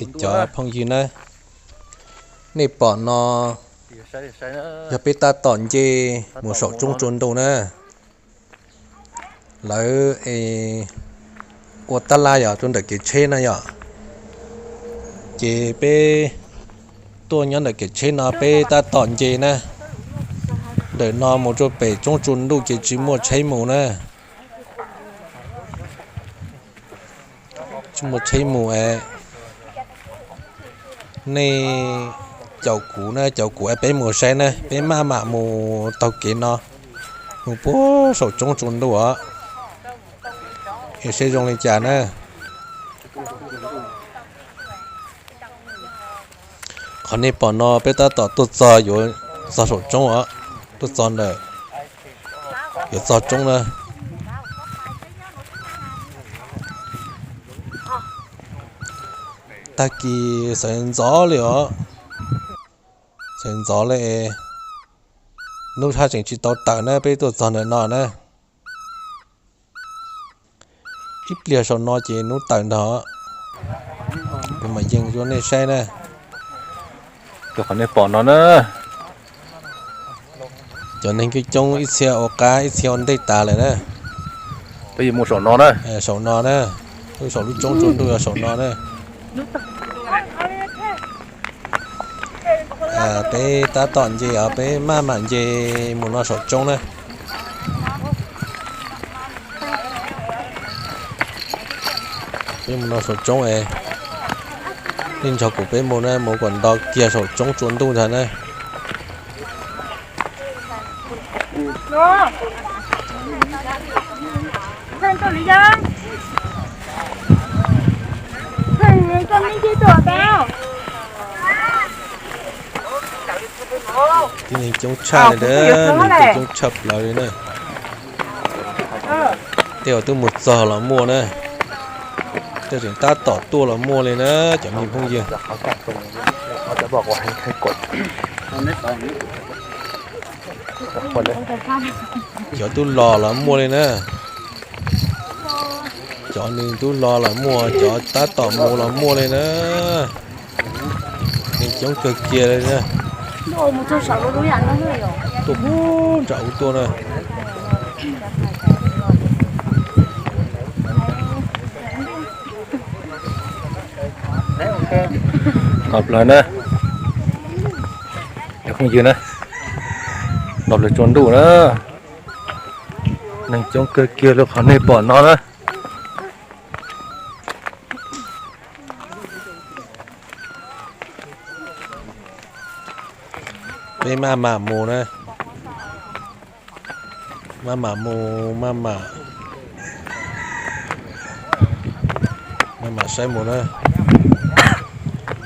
Cov phooj ywg na, nej pom no yog peb tab tom nce mus saum roob tsua ntuj na. Lawv ua tab laj yog rau ntawm kev tsheb na yom. Ces peb tuaj nyob ntawm kev tsheb no peb tab tom nce na. Ntawm no mus rau pem roob tsua ntuj ces tsis muaj tsheb mus na. Tsis muaj tsheb mus es nej caum kuv na, caum kuv es peb mus saib na, peb maj mam mus taug kev no mus puag saum roob tsua ntuj os. Es saib zoo li cas na. Qhov nej pom no peb tab tom tuaj txog yuav txog saum roob os, tuaj txog ntawm yuav txog roob na. Tag kis sawv ntxov li os, sawv ntxov li, hnub haj tseem tsis tau tawm na peb tuaj txog ntawm no na. Ib pliag saum no ces hnub tawm ntag. Kuv mam yees rau nej saib na. Cov qhov nej pom no na, cov neeg coob coob ib txhia ua qab ib txhia ua ntej tas lawm na. Peb yuav mus saum no na, saum no na, saum lub roob tsua ntuj yog saum no na. Peb tab tom nce os, peb maj mam nce mus no saum roob na. Peb mus no saum roob es nej nrog kuv peb mus na, mus kom nto kiag saum roob tsua ntuj ntag na. Tib neeg coob tshaj li, neeg coob tshaj plaws li na. Tej uas twb mus txog los muaj na, tej tseem tab tom tuaj los muaj li na, cov me phooj ywg. Cov twb los los muaj li na, cov nws twb los los muaj, cov tab tom mus los muaj li na. Neeg coob kawg kiag li na. Tuaj puag nram ub tuaj na. Nqos plaws na, cov phooj ywg na, nqos plaws tsua ntuj na. Neeg coob kawg kiag li qhov nej pom no na. Peb maj mam mus na, maj mam mus, maj mam, maj mam saib mus na.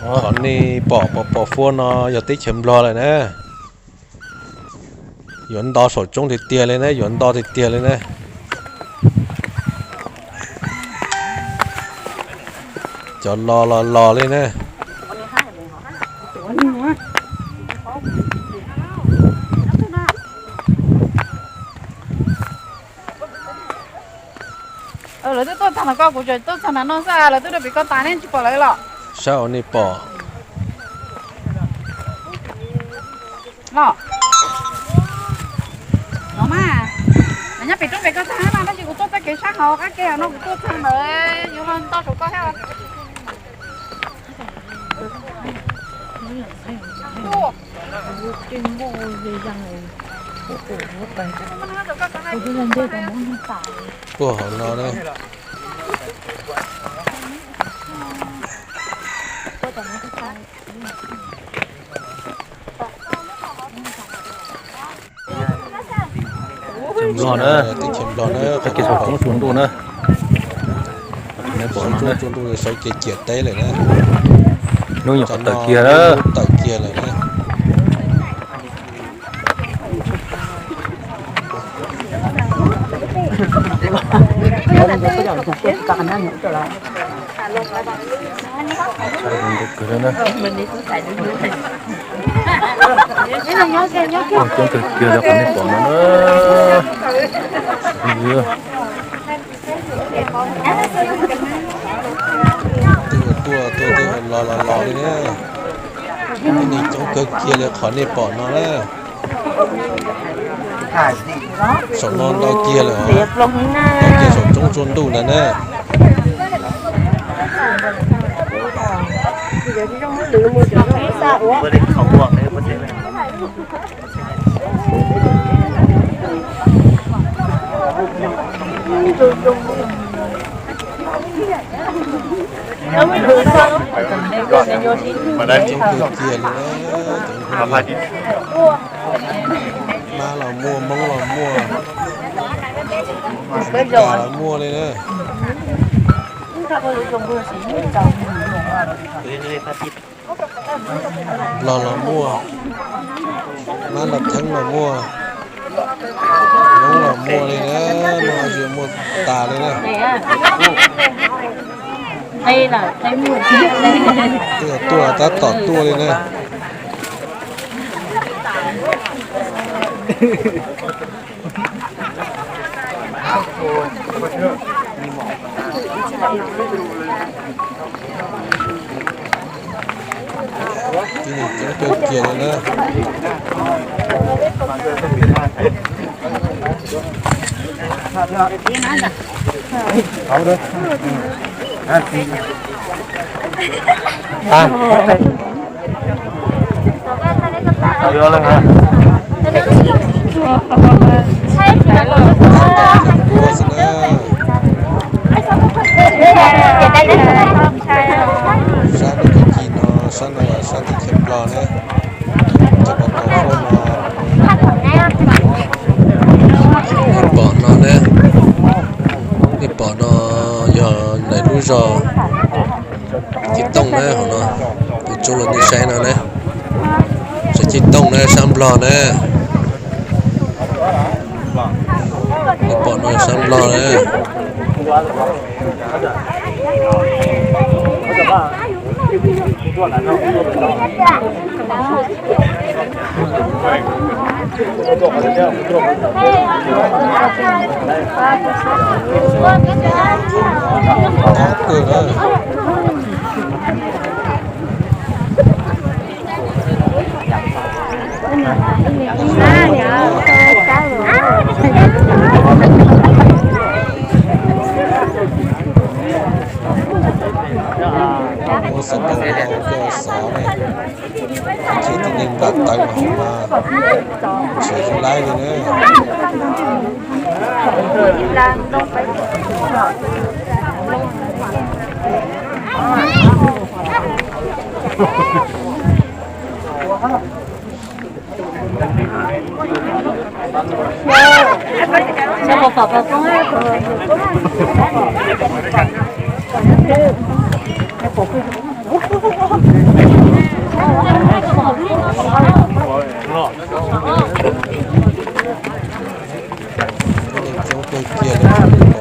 Qhov nej pom pos pos fuab no yog teb chaws Nplog lawm na. Yuav nto saum roob tiag tiag li na, yuav nto tiag tiag li na. Cov los los los li na. Lawv twb tuaj txog ntawm ko, kuv tseem tuaj txog ntawm no xwb, lawv twb rau pem ko tas ne, tsis pom lawv los? Saib os, nej pom los? No mas, lawv nyob pem roob pem ko tag mas, tab sis kuv tuaj txoj kev sab hauv qab ke no, kuv tuaj txog ntawd yuav los nto saum ko thiab. Puag hauv no na. Nplog na, teb chaws Nplog na, tag kis saum roob tsua ntuj na. Saum roob tsua ntuj sawv kev ciam teb lawm na. Hnub nyuam qhuav tawm kiag na, tawm kiag lawm na. Coob kawg kiag li qhov nej pom no na. Tuaj tuaj tuaj Los los los li na. Tib neeg coob kawg kiag li qhov nej pom no na. Saum no ntau kiag lawm os. Ntau kiag saum roob tsua ntuj ntawd na. Mab los muaj, Hmoob los muaj, Meskas los muaj li na. Los los muaj, Mab los Theeb los muaj, Hmoob los muaj li na, muaj, muaj tas li na. Twb tuaj tab tom tuaj li na. Tib neeg coob kawg kiag li na. Sab no, sab no yog sab teb chaws Nplog na. Cov pov tau foj no, nej pom no na, nej pom no yog lawv lub zos Cib Tooj na, hauv no, kuv tsuas los nej saib no na, zos Cib Tooj na, sab Nplog na. Nej pom no sab Nplog na. Muab xov tooj no coj xov na, thiab tib neeg npam tawv hauv mas tsis zoo laib li na. Coob kawg kiag li.